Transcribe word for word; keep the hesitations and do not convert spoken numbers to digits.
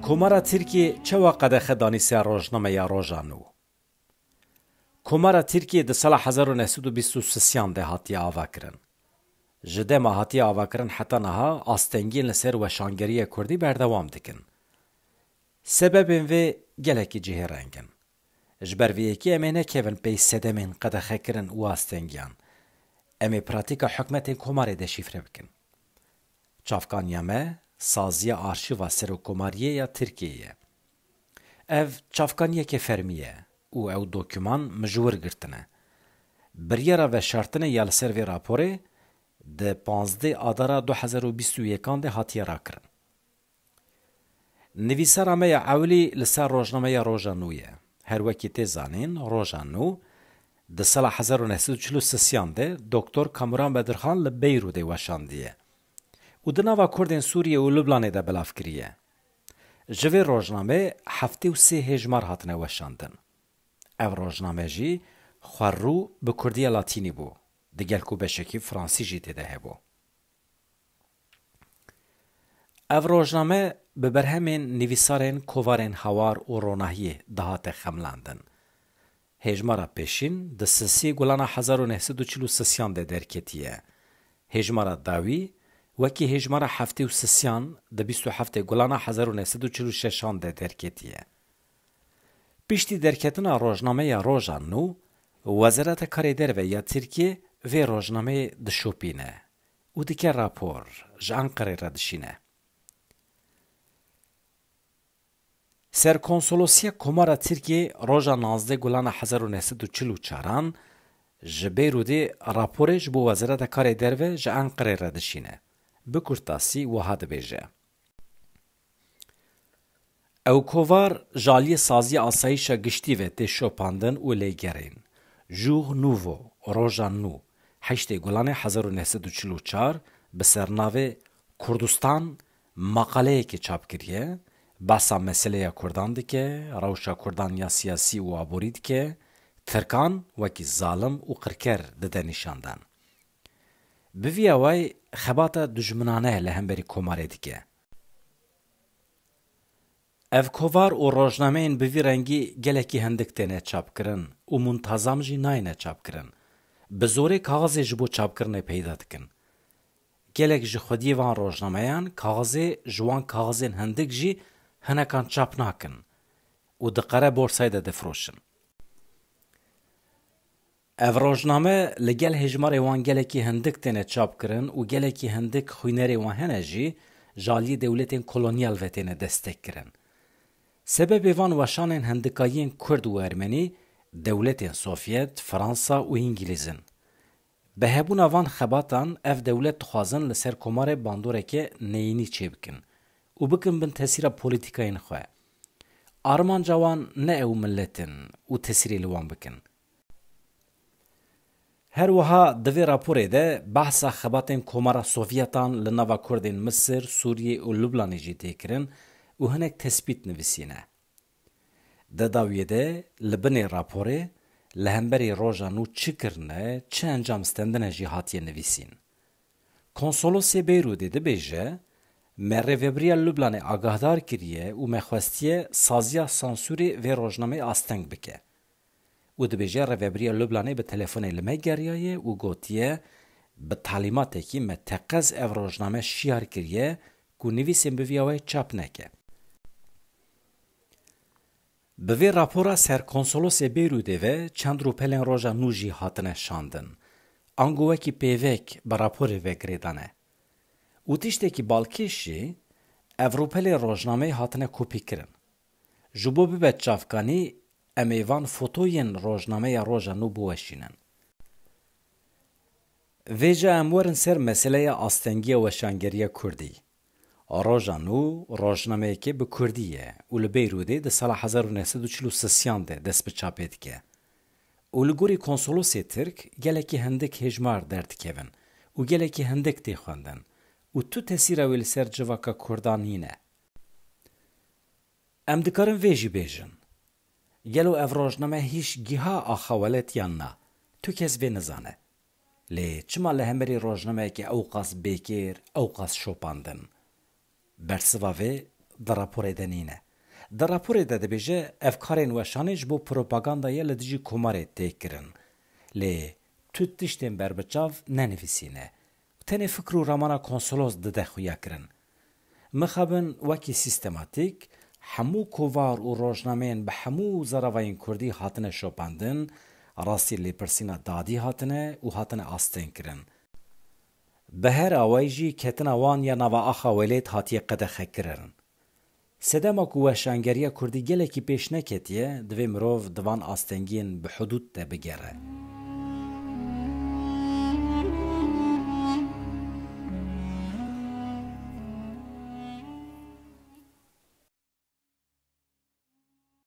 Komara Tirkiyê çawa qedexe danî ser rojnameya Roja Nû? Komara Tirkiyê di sala hezar û neh sed û bîst û sisiyan de hatiye avakirin. Ji dema hatiye avakirin heta niha astengiyên li ser weşangeriya kurdî berdewam dikin. Sebebên vê gelekî cihêreng in. Ji ber vê yekê em ê nekevin pey sedemên qedexekirin û astengiyan. Em ê pratîka hikûmetên komarê deşîfre bikin. Çavkaniya me, saziya arşîva serokkomariyê ya Tirkiyeyê ye. Ev çavkaniyeke fermî ye û ew dokûman min ji wir girtine. Biryara veşartinê ya li ser vê raporê di panzdeh Adara du hezar û bîst û yekan de hatiye rakirin. Nivîsara me ya ewilî li ser rojnameya Roja Nû ye. Her wekî tê zanîn, Roja Nû di sala hezar û neh sed û çil û sisiyan de Doktor Kamuran Bedirxan li Beyrûdê weşandiye û di nava Kurdên Sûriyê û Lubnanê de belav kiriye. Ji vê rojnamê heftê û sê hêjmar hatine weşandin. Ev rojname jî xwerû bi kurdiya latînî bû, digel ku beşekî fransî jî tê de hebû. Ev rojname bi berhemên nivîsarên Kovarên Hawar û Ronahiyê dihate xemilandin. Hêjmara pêşîn di sisê Gulana hezar û neh sed û çil û sisiyan de derketiye. Hêjmara dawî wekî hêjmara heftê û sisiyan di bîst û heftê Gulana hezar û neh sed û çil û şeşan de derketiye. Piştî derketina rojnameya Roja Nû, Wezareta Karê Derve ya Tirkiyê vê rojnameyê dişopîne û dike rapor, ji Enqerê re dişîne. Serkonsolosiya Komara Tirkiyê roja navzdeh Gulana hezar û neh sed û çil û çaran ji Beyrûdê raporê ji bo Wezareta Karê Derve ji Enqerê re dişîne. Bi kurtasî wiha dibêje. Ew kovar ji aliyê saziya asayîşa giştî ve tê şopandin û lêgerîn. Jour Nouveau, Roja Nû, heştê Gulanê hezar û neh sed û çil û çar bi sernavê Kurdistan maqaleyekê çap kiriye, behsa meseleya Kurdan dike, rewşa Kurdan ya siyasî û aborî dike, Tirkan wekî zalim û qirker dide nîşandan. Bi vî awayî xebata dijminane li hemberî komarê dike. Ev kovar û rojnameyên bi vî rengî gelekî hindik têne çapkirin û muntazam jî nayêne çapkirin. Bi zorê kaxizê ji bo çapkirinê peyda dikin. Gelek ji xwediyê van rojnameyan kaxizê ji wan kaxizên hindik jî hinekan çap nakin û di qere borsayê de difiroşin. Ev rojname li gel hêjmarê wan gelekî hindik têne çapkirin û gelekî hindik xwînerê wan hene jî ji aliyê dewletên kolonyal ve têne destekkirin. Sebebê van weşanên hindikayiyên Kurd û Ermenî dewletên Sovyet, Fransa û Îngilîz in. Bi hebûna van xebatan ev dewlet dixwazin li ser komarê bandoreke neyînî çêbikin û bikin bin tesîra polîtîkayên xwe. Armanca wan ne ew milet in û tesîrê li wan bikin. Her wiha di vê raporê de behsa xebatên Komara Sovyetan li nava Kurdên Misir, Sûriyê û Lubnanê jî tê kirin û hinek tespît nivîsîne. Di dawiyê de li binê raporê li hemberî Roja Nû çi kirine, çi encam stendine jî hatiye nivîsîn. Konsolosê Beyrûdê dibêje, me rêvebiriya Lubnanê agahdar kiriye û me xwestiye saziya sansûrê vê rojnameyê asteng bike. Û dibêje, rêvebiriya Lubnanê bi telefonê li me geriyaye û gotiye, bi talîmatekî me teqez ev rojname şiyar kiriye ku nivîsên bi vî awayî çap neke. Bi vê rapora serkonsolosê Beyrûdê ve çend rûpelên Roja Nû jî hatine şandin. Ango wekî pêvek bi raporê ve girêdane. Û tiştekî balkêş jî, ev rûpelê rojnameyê hatine kopîkirin. Ji bo bibe çavkanî, em ê van fotoyên rojnameya Roja Nû biweşînin. Vêca em werin ser meseleya astengiya weşangeriya kurdî. Roja Nû rojnameyeke bi kurdî ye û li Beyrûdê di sala hezar û neh sed û çil û sisiyan de dest bi çapê dike. Û li gorî konsolosê Tirk gelekî hindik hêjmar derdikevin û gelekî hindik tê xwendin û tu tesîra wê li ser civaka kurdan nîne. Em dikarin vê jî bêjin. Gelo ev rojname hîş giha axa welet yan na? Tu kes vê nizane. Lê çima li hemerî rojnameyekê ewqas bêkêr, ewqas şopandin? Bersiva vê di raporê de nîne. Di raporê de dibêje, ev karên weşanê ji bo propaganda ye li dijî komarê tê kirin. Lê tu tiştên berbiçav nenivîsîne. Tenê fikr û ramana konsolos dide xuya kirin. Mixabin wekî sîstematîk, hemû kovar û rojnameyên bi hemû zeravayên kurdî hatine şopandin, rastî lêpirsîna dadî hatine û hatine astengkirin. Bi her awayî jî ketina wan ya nava axa welêt hatiye qedexekirin. Sedema ku weşangeriya kurdî gelekî pêş neketiye, divê mirov di van astengiyên bi hudûd de bigere.